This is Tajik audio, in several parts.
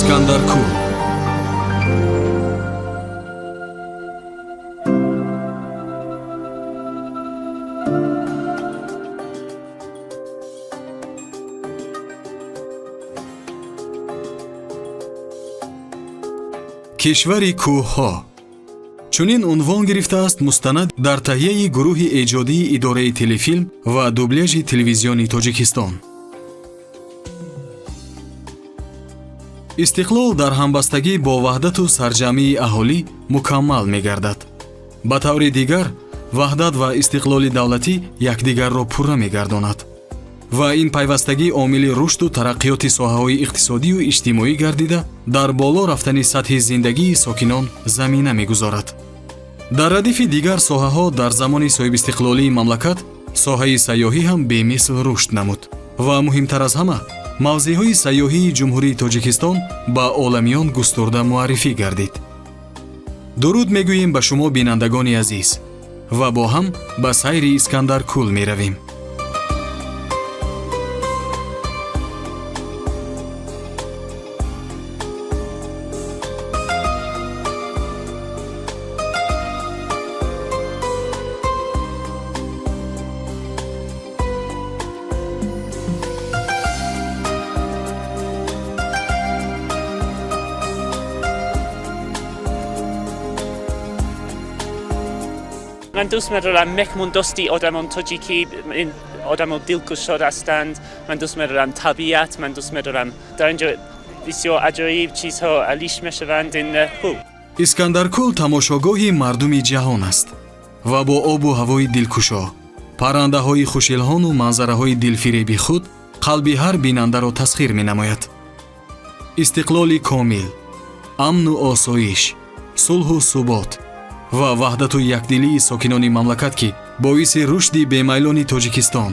Искандаркӯл. Кишвари кӯҳҳо. Чунин унвон гирифтааст мустанад дар таҳияи гурӯҳи эҷодии идораи телефилм ва дубляжи телевизиони Тоҷикистон. Истиқлол дар ҳамбастагӣ бо ваҳдату сарҷамъии аҳолӣ мукаммал мегардад. Ба таври дигар, ваҳдат ва истиқлоли давлатӣ якдигарро пурра мегардонад. Ва ин пайвастагӣ омили рушду тараққиёти соҳаҳои иқтисодию иҷтимоӣ гардида, дар боло рафтани сатҳи зиндагии сокинон замина мегузорад. Дар радифи дигар соҳаҳо дар замони соҳибистиқлолии мамлакат соҳаи сайёҳӣ ҳам бемисл рушд намуд ва муҳимтар аз ҳама мавзеъҳои сайёҳии Ҷумҳурии Тоҷикистон ба оламиён густурда муаррифӣ гардид. Дуруд мегӯем ба шумо бинандагони азиз ва бо ҳам ба сайри Искандаркӯл меравем. من دوست می‌دارم مهمون دوستی آدمان تاجیکی این آدمان دلگشاد هستند. من دوست می‌دارم طبیعت، من دوست می‌دارم در اینجا بسیار عجایب چیزها علیش می‌شوند. این خوب. Искандаркӯл тамошогоҳи мардуми ҷаҳон аст ва бо обу ҳавои дилкушо, паррандаҳои хушилҳону манзараҳои дилфиреби худ қалби ҳар бинандаро тасхир менамояд. Истиқлоли комил, амну осоиш, сулҳу субот ва ваҳдату якдилии сокинони мамлакат, ки боиси рушди бемайлони Тоҷикистон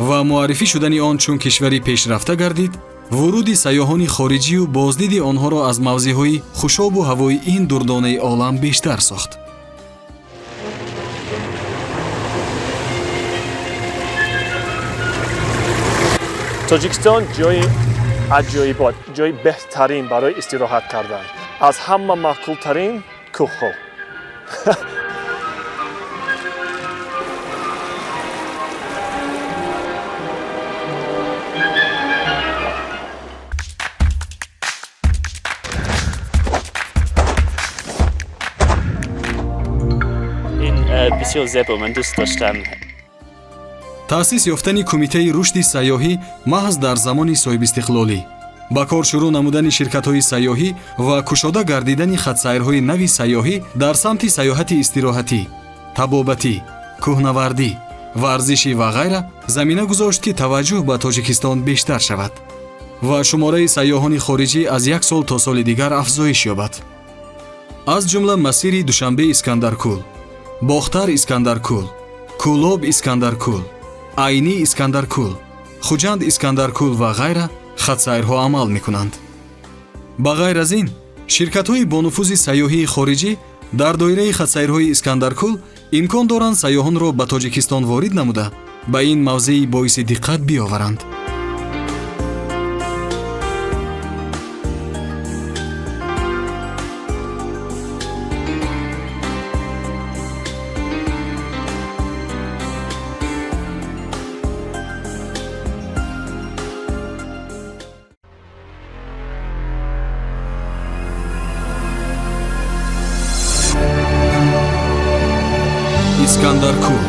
ва муаррифӣ шудани он чун кишвари пешрафта гардид, вуруди сайёҳони хориҷию боздиди онҳоро аз мавзеъҳои хушобу ҳавои ин дурдонаи олам бештар сохт. Тоҷикистон ҷои аҷоибот, ҷои беҳтарин барои истироҳат кардан, аз ҳама маъқултарин кӯҳҳо. این بسیار زیبا، من دوست داشتم. Таъсис ёфтани Кумитаи рушди сайёҳӣ маҳз дар замони соҳибистиқлолӣ, ба кор шурӯъ намудани ширкатҳои сайёҳӣ ва кушода гардидани хатсайрҳои нави сайёҳӣ дар самти сайёҳати истироҳатӣ, табобатӣ, кӯҳнавардӣ, варзишӣ ва ғайра замина гузошт, ки таваҷҷӯҳ ба Тоҷикистон бештар шавад ва шумораи сайёҳони хориҷӣ аз як сол то соли дигар афзоиш ёбад. Аз ҷумла масири Душанбе Искандаркӯл, Бохтар Искандаркӯл, Кӯлоб Искандаркӯл, Айнӣ Искандаркӯл, Хуҷанд Искандаркӯл ва ғайра хатсайрҳо амал мекунанд. Ба ғайр аз ин, ширкатҳои бонуфузи сайёҳии хориҷӣ дар доираи хатсайрҳои Искандаркӯл имкон доранд сайёҳонро ба Тоҷикистон ворид намуда, ба ин мавзеи боиси диққат биёваранд. Искандаркӯл.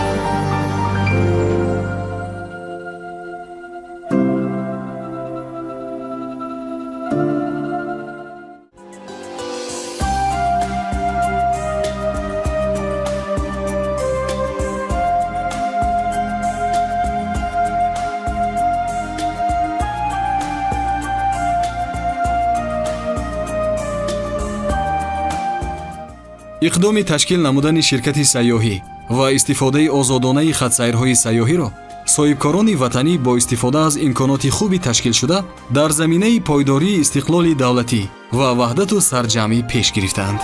Иқдоми ташкил намудани ширкати сайёҳӣ ва истифодаи озодонаи хатсайрҳои сайёҳиро соҳибкорони ватанӣ бо истифода аз имконоти хуби ташкилшуда дар заминаи пойдории истиқлоли давлатӣ ва ваҳдату сарҷамъӣ пеш гирифтаанд.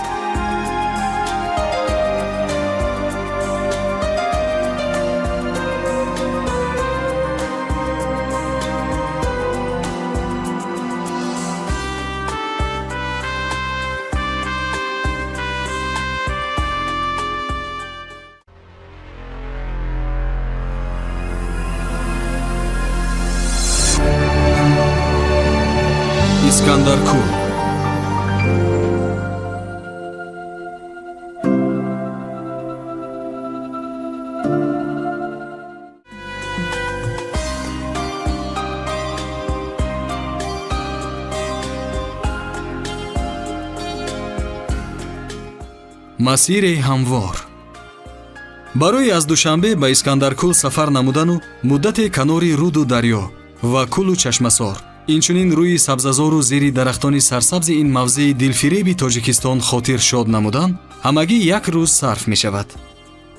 Искандаркӯл. Масири ҳамвор. Барои аз Душанбе ба Искандаркӯл сафар намудану муддате канори руду дарё ва кӯлу чашмасор, инчунин рӯи сабзазору зери дарахтони сарсабзи ин мавзеи дилфиреби Тоҷикистон хотир шод намудан ҳамагӣ як рӯз сарф мешавад.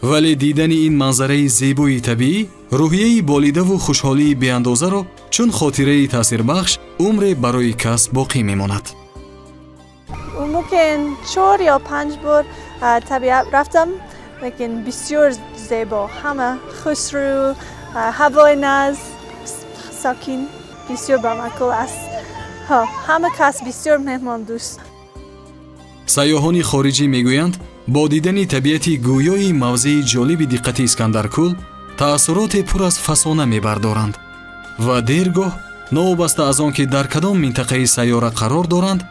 Вале дидани ин манзараи зебои табиӣ рӯҳияи болидаву хушҳолии беандозаро чун хотираи таъсирбахш умре барои кас боқӣ мемонад. Мумкин 4 ё 5 бор табиат рафтам, лекин бисёр зебо, ҳама хушрӯ, ҳавои наз, сокин, бисёр бамаъқул аст. Ҳама кас бисёр меҳмондӯст. Сайёҳони хориҷӣ мегӯянд, бо дидани табиати гӯёи мавзеи ҷолиби диққати Искандаркӯл таассуроте пур аз фасона мебардоранд ва дергоҳ, новобаста аз он ки дар кадом минтақаи сайёра қарор доранд,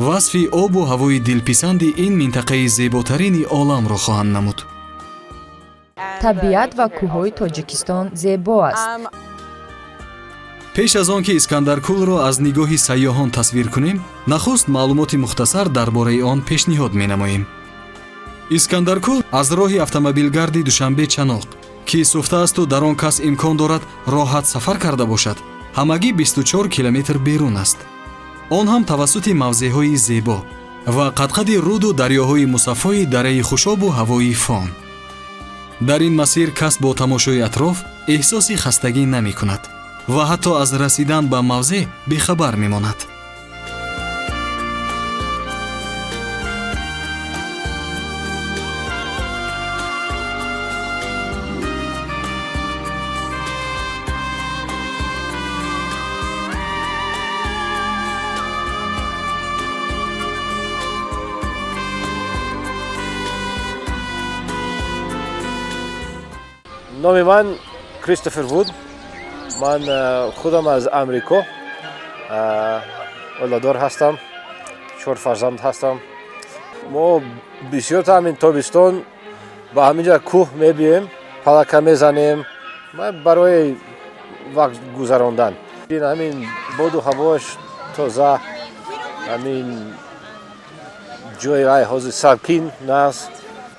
васфи обу ҳавои дилписанди ин минтақаи зеботарини оламро хоҳанд намуд. Табиат ва кӯҳҳои Тоҷикистон зебо аст. Пеш аз он ки Искандаркӯлро аз нигоҳи сайёҳон тасвир кунем, нахуст маълумоти мухтасар дар бораи он пешниҳод менамоем. Искандаркӯл аз роҳи автомобилгарди Душанбе Чаноқ, ки суфтаасту дар он кас имкон дорад роҳат сафар карда бошад, ҳамагӣ 24 километр берун аст. Он ҳам тавассути мавзеъҳои зебо ва қадқади руду дарёҳои мусаффои дараи хушобу ҳавои Фон. Дар ин масир кас бо тамошои атроф эҳсоси хастагӣ намекунад ва ҳатто аз расидан ба мавзеъ бехабар мемонад. Номи ман Кристофер Вуд. Ман худам аз Амрико, оиладор ҳастам, чор фарзанд ҳастам. Мо бисёрта ҳамин тобистон ба ҳаминҷа кӯҳ мебием, палатка мезанем барои вақт гузарондан. Ин ҳамин боду ҳавош тоза, ҳамин ҷои ай ҳозир саркин наст,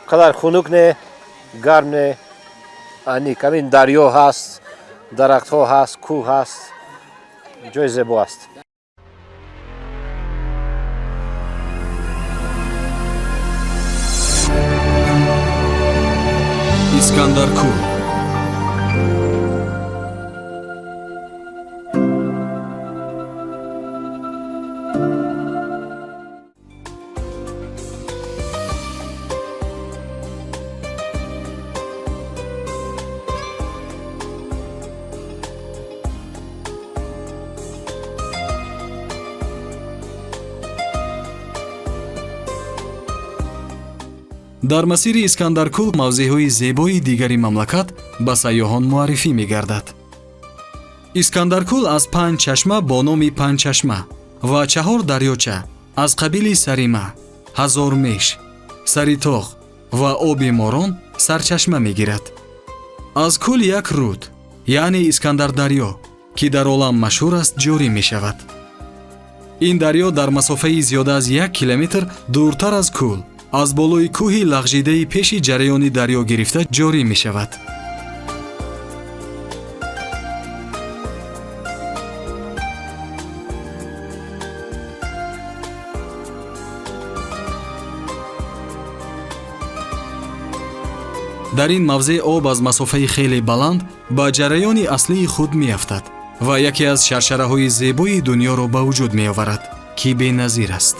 қадар хунук не, гарм не, аник. Ҳамин дарё ҳаст, дарахтҳо ҳаст, кӯҳ ҳаст, ҷои зебо аст. Искандаркӯл. Дар масири Искандаркӯл мавзеъҳои зебои дигари мамлакат ба сайёҳон муаррифӣ мегардад. Искандаркӯл аз панҷ чашма бо номи Панҷчашма ва чаҳор дарёча аз қабили Сарима, Ҳазормеш, Саритоғ ва оби Морон сарчашма мегирад. Аз кӯл як руд, яъне Искандардарё, ки дар олам машҳур аст, ҷорӣ мешавад. Ин дарё дар масофаи зиёда аз 1 километр дуртар аз кӯл, аз болои кӯҳи лағжидаи пеши ҷараёни дарё гирифта ҷорӣ мешавад. Дар ин мавзеъ об аз масофаи хеле баланд ба ҷараёни аслии худ меафтад ва яке аз шаршараҳои зебои дунёро ба вуҷуд меоварад, ки беназир аст.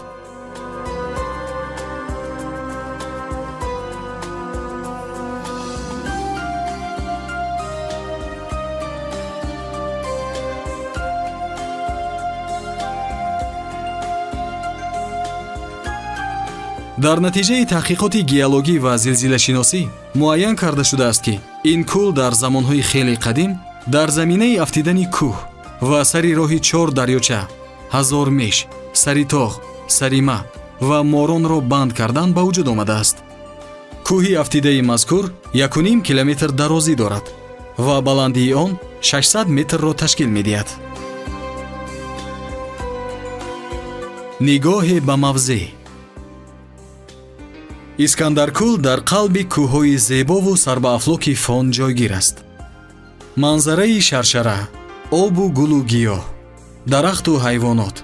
Дар натиҷаи таҳқиқоти геологӣ ва зилзилашиносӣ муайян карда шудааст, ки ин кӯл дар замонҳои хеле қадим дар заминаи афтидани кӯҳ ва сари роҳи чор дарёча Ҳазормеш, Саритоғ, Сарима ва Моронро банд кардан ба вуҷуд омадааст. Кӯҳи афтидаи мазкур 1,5 километр дарозӣ дорад ва баландии он 600 метрро ташкил медиҳад. Нигоҳе ба мавзеъ. Искандаркӯл дар қалби кӯҳҳои зебову сарбаафлоки Фон ҷойгир аст. Манзараи шаршара, обу гулу гиёҳ, дарахту ҳайвонот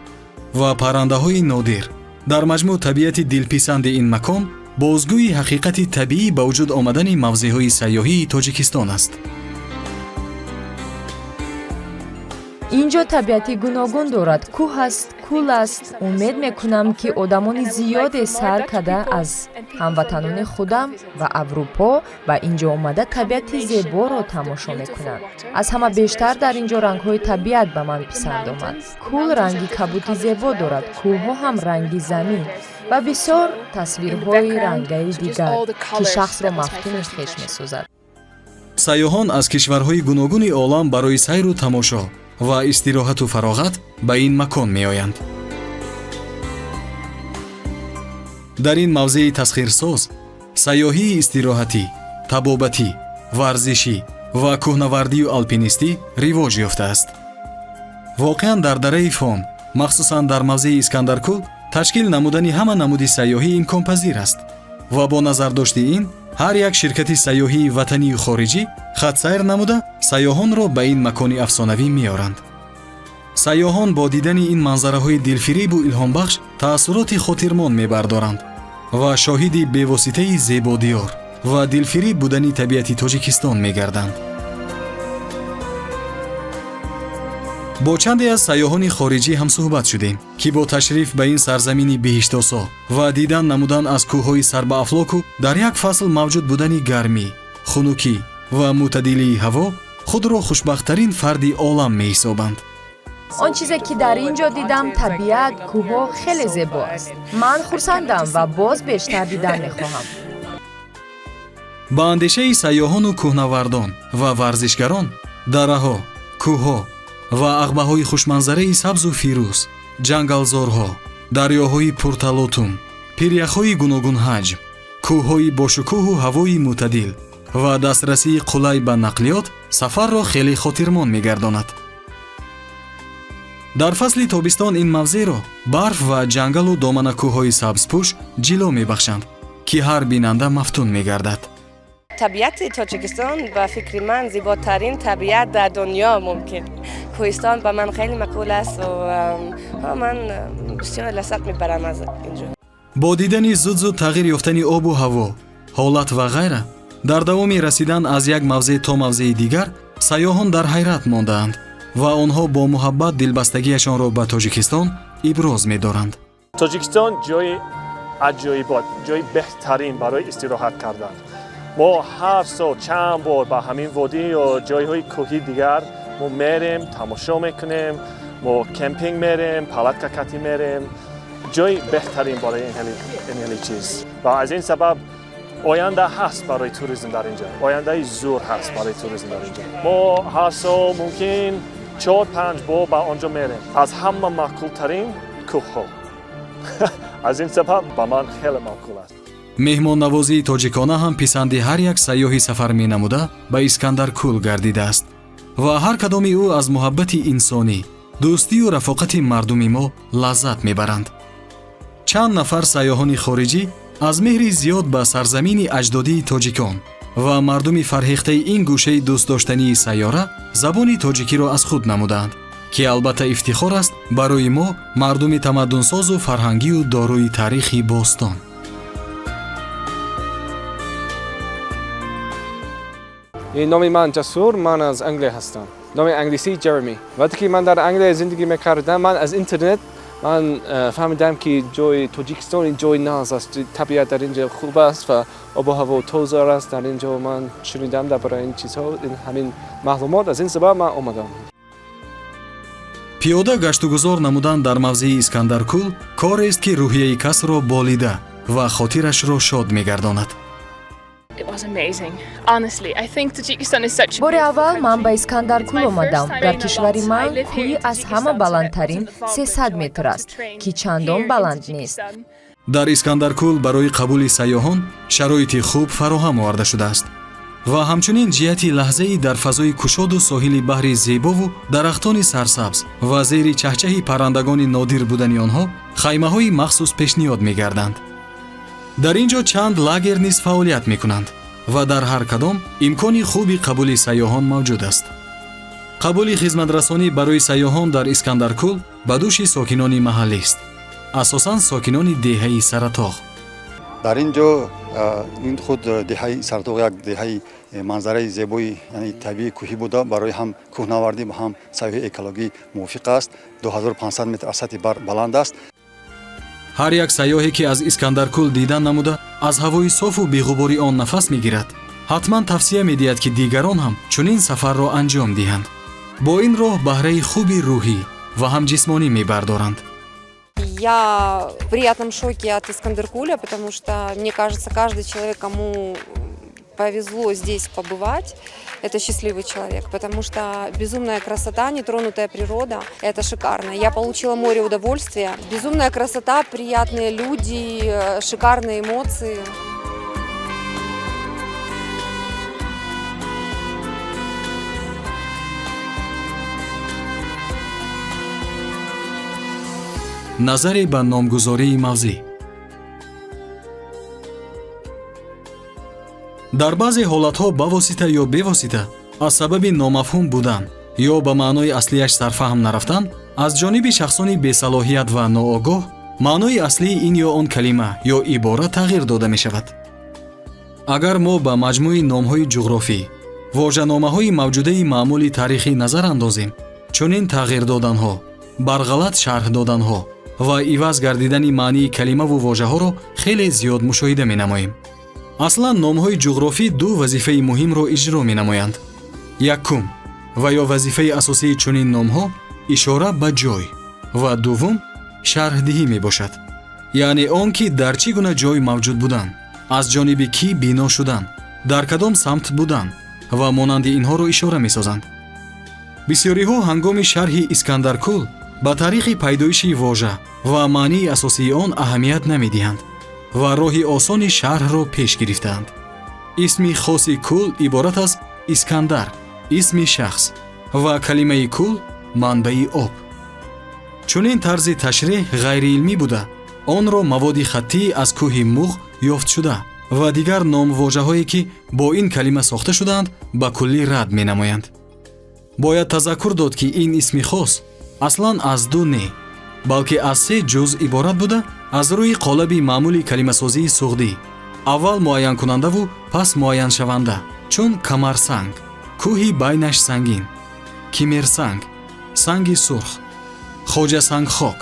ва паррандаҳои нодир, дар маҷмӯъ табиати дилписанди ин макон бозгӯи ҳақиқати табиӣ ба вуҷуд омадани мавзеъҳои сайёҳии Тоҷикистон аст. Ин ҷо табиати гуногун дорад: кӯҳ аст, кӯл аст. Умед мекунам, ки одамони зиёде, сар карда аз ҳамватанони худам ва Аврупо, ба ин ҷо омада, табиати зеборо тамошо мекунанд. Аз ҳама бештар дар ин ҷо рангҳои табиат ба ман писанд омад. Кӯл ранги кабуди зебо дорад, кӯҳҳо ҳам ранги замин ва бисёр тасвирҳои рангаи дигар, ки шахсро мафтуни хеш месозад. Сайёҳон аз кишварҳои гуногуни олам барои сайру тамошо ва истироҳату фароғат ба ин макон меоянд. Дар ин мавзеи тасхирсоз сайёҳии истироҳатӣ, табобатӣ, варзишӣ ва кӯҳнавардию алпинистӣ ривоҷ ёфтааст. Воқеан, дар дараи Фон, махсусан дар мавзеи Искандаркӯл, ташкил намудани ҳама намуди сайёҳӣ имконпазир аст ва бо назардошти ин ҳар як ширкати сайёҳии ватанию хориҷӣ хатсайр намуда, сайёҳонро ба ин макони афсонавӣ меоранд. Сайёҳон бо дидани ин манзараҳои дилфиребу илҳомбахш таассуроти хотирмон мебардоранд ва шоҳиди бевоситаи зебодиёр ва дилфиреб будани табиати Тоҷикистон мегарданд. Бо чанде аз сайёҳони хориҷӣ ҳамсӯҳбат шудем, ки бо ташриф ба ин сарзамини биҳиштосо ва дидан намудан аз кӯҳҳои сарбаафлоку дар як фасл мавҷуд будани гармӣ, хунукӣ ва мӯътадилии ҳаво худро хушбахттарин фарди олам меҳисобанд. Он чизе, ки дар ин ҷо дидам, табиат, кӯҳҳо хеле зебо аст. Ман хурсандам ва боз бештар дидан мехоҳам. Ба андешаи сайёҳону кӯҳнавардон ва варзишгарон, дараҳо, кӯҳҳо ва ағбаҳои хушманзараи сабзу фирӯз, ҷангалзорҳо, дарёҳои пурталотум, пиряхҳои гуногунҳаҷм, кӯҳҳои бошукӯҳу ҳавои мӯътадил ва дастрасии қулай ба нақлиёт сафарро хеле хотирмон мегардонад. Дар фасли тобистон ин мавзеъро барф ва ҷангалу доманакӯҳҳои сабзпӯш ҷило мебахшанд, ки ҳар бинанда мафтун мегардад. Табиати Тоҷикистон, ба фикри ман, зеботарин табиат дар дунё мумкин. Кӯҳистон ба ман хеле маъқул аст ва ман бисёр лаззат мебарам аз инҷо. Бо дидани зуд-зуд тағйир ёфтани обу ҳаво, ҳолат ва ғайра, дар давоми расидан аз як мавзеъ то мавзеи дигар сайёҳон дар ҳайрат мондаанд ва онҳо бо муҳаббат дилбастагиашонро ба Тоҷикистон иброз медоранд. Тоҷикистон ҷои аҷоибот, ҷои беҳтарин барои истироҳат кардан. Мо ҳар сол чанд бор ба ҳамин водӣ ё ҷойҳои кӯҳӣ дигар мо мерем, тамошо мекунем, мо кемпинг мерем, палатка катӣ мерем. Ҷои беҳтарин барои ин хели чиз ва аз ин сабаб оянда ҳаст барои туризм дар инҷо, ояндаи зур ҳаст барои туризм дар инҷо. Мо ҳар сол мумкин 4-5 бор ба он ҷо мерем. Аз ҳама маъқултарин кӯҳҳо, аз ин сабаб ба ман хеле маъқул аст. Меҳмоннавозии тоҷикона ҳам писанди ҳар як сайёҳи сафар менамуда ба Искандаркӯл гардидааст ва ҳар кадоми ӯ аз муҳаббати инсонӣ, дӯстию рафоқати мардуми мо лаззат мебаранд. Чанд нафар сайёҳони хориҷӣ аз меҳри зиёд ба сарзамини аҷдодии тоҷикон ва мардуми фарҳехтаи ин гӯшаи дӯстдоштании сайёра забони тоҷикиро аз худ намудаанд, ки албатта ифтихор аст барои мо, мардуми тамаддунсозу фарҳангию дорои таърихи бостон. Номи ман Ҷасур, ман аз Англия ҳастам. Номи англисӣ Ҷереми. Вақте ки ман дар Англия зиндагӣ мекардам, ман аз интернет ман фаҳмидам, ки ҷои Тоҷикистон ҷои нағз аст, табиат дар ин ҷо хуб аст ва обу ҳаво тоза аст. Дар ин ҷо ман шунидам дар бораи ин чизҳо, ҳамин маълумот, аз ин сабаб ман омадам. Пиёда гаштугузор намудан дар мавзеи Искандаркӯл корест, ки рӯҳияи касро болида ва хотирашро шод мегардонад. Бори аввал ман ба Искандаркул омадам. Дар кишвари ман кӯҳи аз ҳама баландтарин 300 метр аст, ки чандон баланд нест. Дар Искандаркул барои қабули сайёҳон шароити хуб фароҳам оварда шудааст ва ҳамчунин ҷиҳати лаҳзаи дар фазои кушоду соҳили баҳри зебову дарахтони сарсабз ва зери чаҳчаҳи паррандагони нодир будани онҳо хаймаҳои махсус пешниҳод мегарданд. Дар ин ҷо чанд лагер низ фаъолият мекунанд ва дар ҳар кадом имкони хуби қабули сайёҳон мавҷуд аст. Қабули хизматрасонӣ барои сайёҳон дар Искандаркул ба дӯши сокинони маҳаллист, асосан сокинони деҳаи Саратоғ. Дар ин ҷо ин худ деҳаи Саратоғ як деҳаи манзараи зебои, яъне табиии кӯҳӣ буда, барои ҳам кӯҳнавардӣ ва ҳам сайёҳии экологӣ мувофиқ аст. 2500 метр аз сатҳи баҳр баланд аст. Ҳар як сайёҳе ки аз Искандаркул дидан намуда, аз ҳавои софу беғубори он нафас мегирад, ҳатман тавсия медиҳад, ки дигарон ҳам чунин сафарро анҷом диҳанд. Бо ин роҳ баҳраи хуби рӯҳӣ ва ҳам ҷисмонӣ мебардоранд. Я в приятном шоке от Искандеркуля, потому что, мне кажется, каждый человек, кому повезло здесь побывать, это счастливый человек, потому что безумная красота, нетронутая природа, это шикарно. Я получила море удовольствия. Безумная красота, приятные люди, шикарные эмоции. Назаре ба номгузории мавзеъ. Дар баъзе ҳолатҳо ба восита ё бевосита аз сабаби номафҳум будан ё ба маънои аслиаш сарфаҳм нарафтан аз ҷониби шахсони бесалоҳият ва ноогоҳ маънои аслии ин ё он калима ё ибора тағйир дода мешавад. Агар мо ба маҷмӯи номҳои ҷуғрофӣ, вожаномаҳои мавҷудаи маъмули таърихӣ назар андозем, чунин тағйир доданҳо, барғалат шарҳ доданҳо ва иваз гардидани маънии калимаву вожаҳоро хеле зиёд мушоҳида менамоем. Аслан номҳои ҷуғрофӣ ду вазифаи муҳимро иҷро менамоянд. Якум ва ё вазифаи асосии чунин номҳо ишора ба ҷой ва дуввум шарҳдиҳӣ мебошад, яъне он ки дар чӣ гуна ҷой мавҷуд будан, аз ҷониби кӣ бино шудан, дар кадом самт будан ва монанди инҳоро ишора месозанд. Бисёриҳо ҳангоми шарҳи Искандаркул ба таърихи пайдоиши вожа ва маънии асосии он аҳамият намедиҳанд ва роҳи осони шарҳро пеш гирифтаанд. Исми хоси кул иборат аз Искандар, исми шахс, ва калимаи кул манбаи об. Чунин тарзи ташреҳ ғайриилмӣ буда, онро маводи хаттӣ аз кӯҳи Муғ ёфт шуда ва дигар номвожаҳое ки бо ин калима сохта шудаанд, ба куллӣ рад менамоянд. Бояд тазаккур дод, ки ин исми хос аслан аз ду не, балки аз се ҷузъ иборат буда, аз рӯи қолаби маъмули калимасозии суғдӣ аввал муайянкунандаву пас муайяншаванда, чун камарсанг, кӯҳи байнаш сангин, кимерсанг, санги сурх, хоҷасангхок,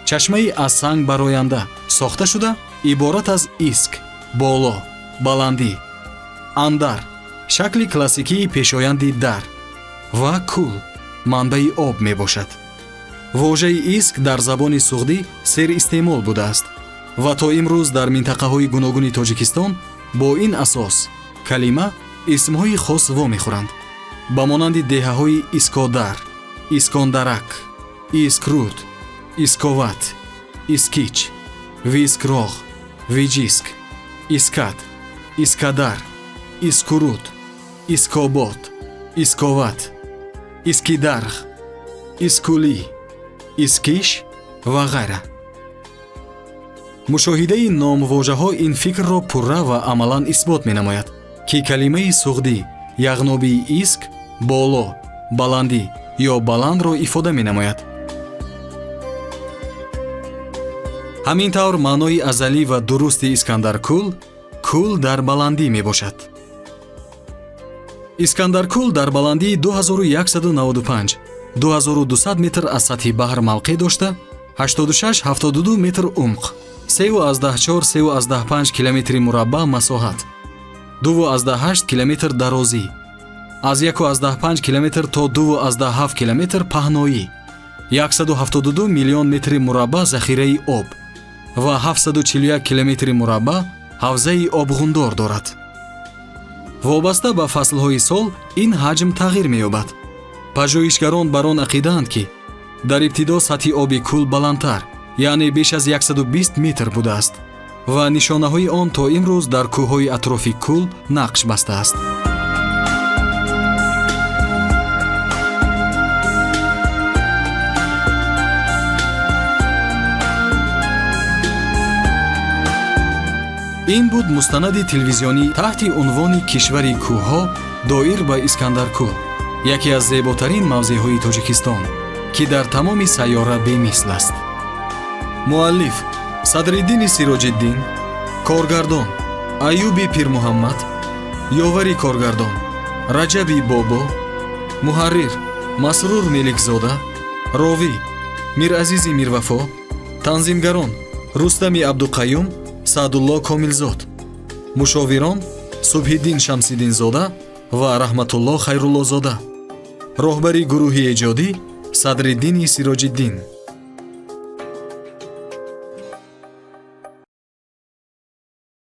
чашмаи аз санг бароянда сохта шуда, иборат аз иск, боло, баландӣ, андар, шакли классикии пешоянди дар ва кул, манбаи об мебошад. Вожаи иск дар забони суғдӣ серистеъмол будааст ва то имрӯз дар минтақаҳои гуногуни Тоҷикистон бо ин асос калима исмҳои хос вомехӯранд, ба монанди деҳаҳои Искодар, Искондарак, Искруд, Исковат, Искич, Вискроғ, Виҷиск, Искат, Искадар, Искуруд, Искобод, Исковат, Искидарғ, Искулӣ, Искиш ва ғайра. Мушоҳидаи номвожаҳо ин фикрро пурра ва амалан исбот менамояд, ки калимаи суғдӣ яғнобии иск, боло, баландӣ ё баландро ифода менамояд. Ҳамин тавр маънои азалӣ ва дурусти Искандаркул кул дар баландӣ мебошад. Искандаркул дар баландии 2195 2200 метр аз сатҳи баҳр мавқеъ дошта, 86-72 метр умқ, 3,4-3,5 километри мураббаъ масоҳат, 2,8 километр дарозӣ, аз 1,5 километр то 2,7 километр паҳноӣ, 172 миллион метри мураббаъ захираи об ва 741 километри мураббаъ ҳавзаи обғундор дорад. Вобаста ба фаслҳои сол ин ҳаҷм тағйир меёбад. Пажӯҳишгарон бар он ақидаанд, ки дар ибтидо сатҳи оби кӯл баландтар, яъне беш аз 120 метр будааст ва нишонаҳои он то имрӯз дар кӯҳҳои атрофи кӯл нақш бастааст. Ин буд мустанади телевизионӣ таҳти унвони «Кишвари кӯҳҳо» доир ба Искандаркӯл, яке аз зеботарин мавзеъҳои Тоҷикистон, ки дар тамоми сайёра бемисл аст. Муаллиф Садриддини Сироҷиддин, коргардон Аюби Пирмуҳаммад, ёвари коргардон Раҷаби Бобо, муҳаррир Масрур Меликзода, ровӣ Миразизи Мирвафо, танзимгарон Рустами Абдуқаюм, Саъдулло Комилзод, мушовирон Субҳиддин Шамсиддинзода ва Раҳматулло Хайруллозода, роҳбари гурӯҳи эҷодӣ Садриддини Сироҷиддин.